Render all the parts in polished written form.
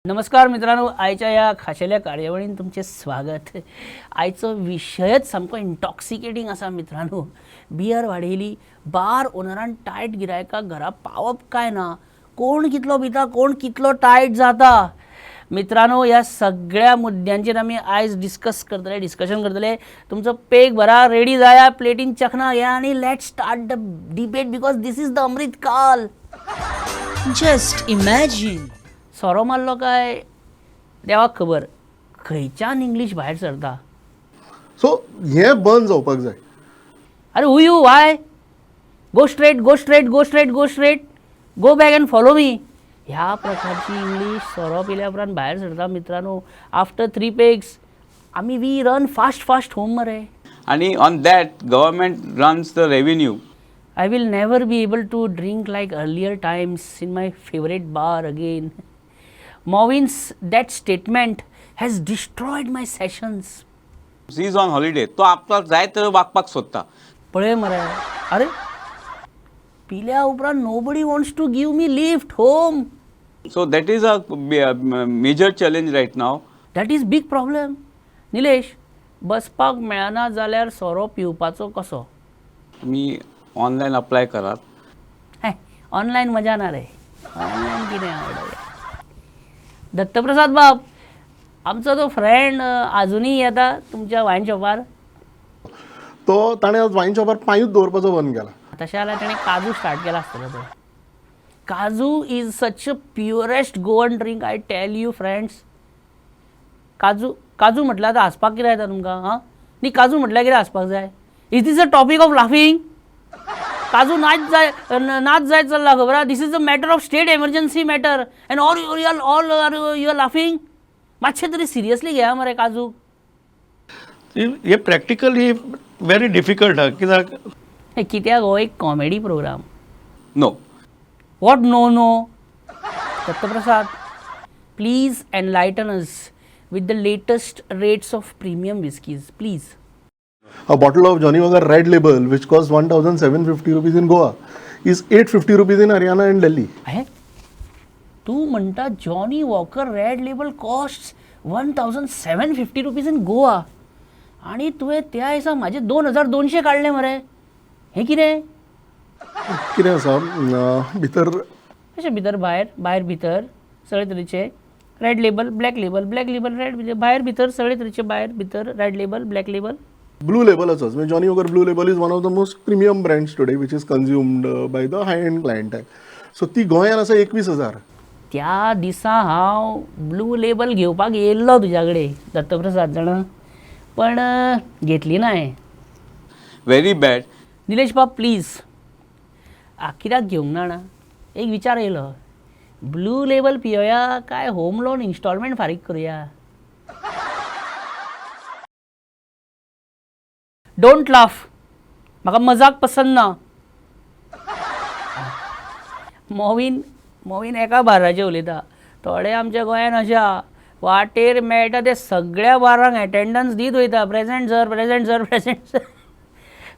नमस्कार मित्रांनो, आयच्या ह्या खाशेल्या कार्यावळीन तुमचें स्वागत. आयचो विशयच सामको इंटॉक्सिकेटींग आसा मित्रांनो. बियर वाडयली, बार ओनरान टायट गिरायकाक घरा पावप काय ना, कोण कितलो पिता, कोण कितलो टायट जाता. मित्रांनो, ह्या सगळ्या मुद्द्यांचेर आमी आयज डिस्कस करतले, डिस्कशन करतले. तुमचो पेग भरा, रेडी जाया, प्लेटीन चखना घ्या आनी let start the debate because this is the Amrit Kaal. Just imagine. सोरो मारलो काय देवाक खबर खंयच्यान इंग्लीश भायर सरता. सो हें बंद जावपाक जाय. अरे who you, why, go straight, go straight, go straight, go straight, go back and follow me, ह्या प्रकारची इंग्लीश सोरो पिल्या उपरांत भायर सरता मित्रांनो. आफ्टर थ्री पेग्स आमी we run fast fast home मरे. आणि on that government runs the revenue. I will never be able to drink like earlier times in my favourite bar again. Movin's that statement has destroyed my sessions. He is on holiday, तो आपल्याक जाय तर वागपाक सोदता. पळय मरे, अरे पिल्या उपरांत nobody wants to give me lift home. So that is a major challenge right now. That is big problem. Nilesh, बसपाक मेळना जाल्यार सोरो पिवपाचो कसो? तुमी ऑनलायन अप्लाय करात. हे ऑनलायन मजा ना रे, ऑनलायन कितें आवडलें. दत्तप्रसाद बाब, आमचो तो फ्रेंड आजुनूय येता तुमच्या वायन शॉपार? तो ताणें आज वायन शॉपार पांयूच दवरपाचो बंद केला. तशें जाल्यार ताणें काजू स्टार्ट केला आसतलो. तो काजू is such a purest Goan drink, I tell you friends. काजू काजू म्हटल्यार आतां हांसपाक कितें येता तुमकां? हां, न्ही, काजू म्हटल्यार कितें हांसपाक जाय? Is this a topic of laughing? काजू नाच जाय, नाच जायत चल्ला, खबर आहा? This is a matter of state emergency matter and all you are all are you are laughing. मातशें तरी सिरियसली घेया मरे काजू. हे प्रॅक्टिकली व्हेरी डिफिकल्ट आहा, कित्याक हे कित्याक हो एक comedy programme? No. What no no? Dattaprasad, please enlighten us with the latest rates of premium whiskies, please. A bottle of Johnnie Walker Red Label, which costs 1750 rupees in Goa, is 850 rupees in Haryana and Delhi. आहे तूं म्हणटा Johnnie Walker Red Label cost 1750 rupees in Goa आनी तुवें त्या दिसा म्हाजे 2200 काडले मरे, हें कितें? कितें आसा भितर? अशें भितर भायर, भायर भितर सगळे तरेचे red label, black label, black label, red, भायर भितर सगळे तरेचे, भायर भितर red label, black label. Blue लेबलाचोच, म्हणजे Johnnie Walker Blue Label is one of the most premium brands today, which is consumed by the high end clientele. So ती गोंयान आसा 21,000. त्या दिसा हांव ब्लू लेबल घेवपाक येयल्लो तुज्या कडेन दत्तप्रसाद, जाणा, पण घेतली ना हांवें. Very bad. Nilesh बाब, प्लीज, कित्याक घेवंक ना जाणा, एक विचार येयलो, ब्लू लेबल पियोया काय होम लोन इन्स्टॉलमेंट फारीक करुया? Don't laugh, म्हाका मजाक पसंद ना. मोवीन, मोवीन एका बाराचेर उलयता. थोडे आमच्या गोंयान अशा वाटेर मेळटा ते सगळ्या बारांक एटेंडन्स दीत वयता, present sir, present sir, present sir.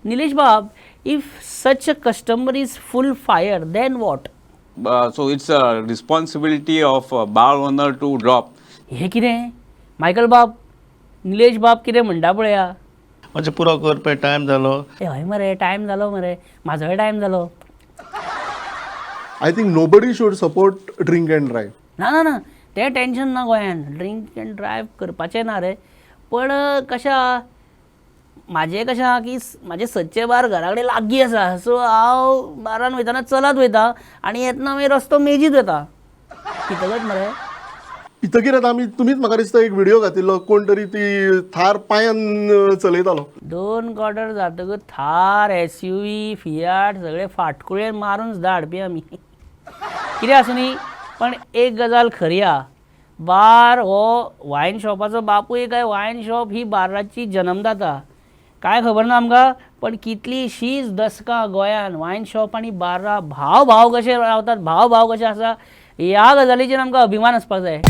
Nilesh बाब, if such a customer is full fire, then what? So it's a responsibility of bar owner to drop. हें कितें मायकल बाब, निलेश बाब कितें म्हणटा पळया. मातशें पुरो कर पळय, टायम जालो. ए हय मरे, टायम जालो मरे, म्हाजोय टायम जालो. I think nobody should support drink and drive. ना ना ना, तें टेंशन ना, गोंयान ड्रिंक एंड ड्रायव करपाचें ना रे. पण कशें आहा, म्हाजें कशें आहा की म्हाजें सदचें बार घरा कडेन लागीं आसा, सो हांव बारान वयतना चलत वयता आनी येतना मागीर रस्तो मेजीत वता. पितकच मरे पितकीर आतां आमी, तुमीच म्हाका दिसता एक व्हिडियो घातिल्लो, कोण तरी ती थार पांयान चलयतालो. दोन क्वॉर्टर जातकच थार, एसयूवी, फियाट सगळे फाटकुळे मारून सुद्दां हाडपी आमी. कितें आसूं न्ही, पण एक गजाल खरी आहा, बार हो वायन शॉपाचो बापूय काय वायन शॉप ही बाराची जन्मदाता काय खबर ना आमकां, पण कितलींशींच दसकां गोंयान वायन शॉप आनी बारां भाव भाव कशे रावतात, भाव भाव कशे आसा, ह्या गजालीचेर आमकां अभिमान आसपाक जाय.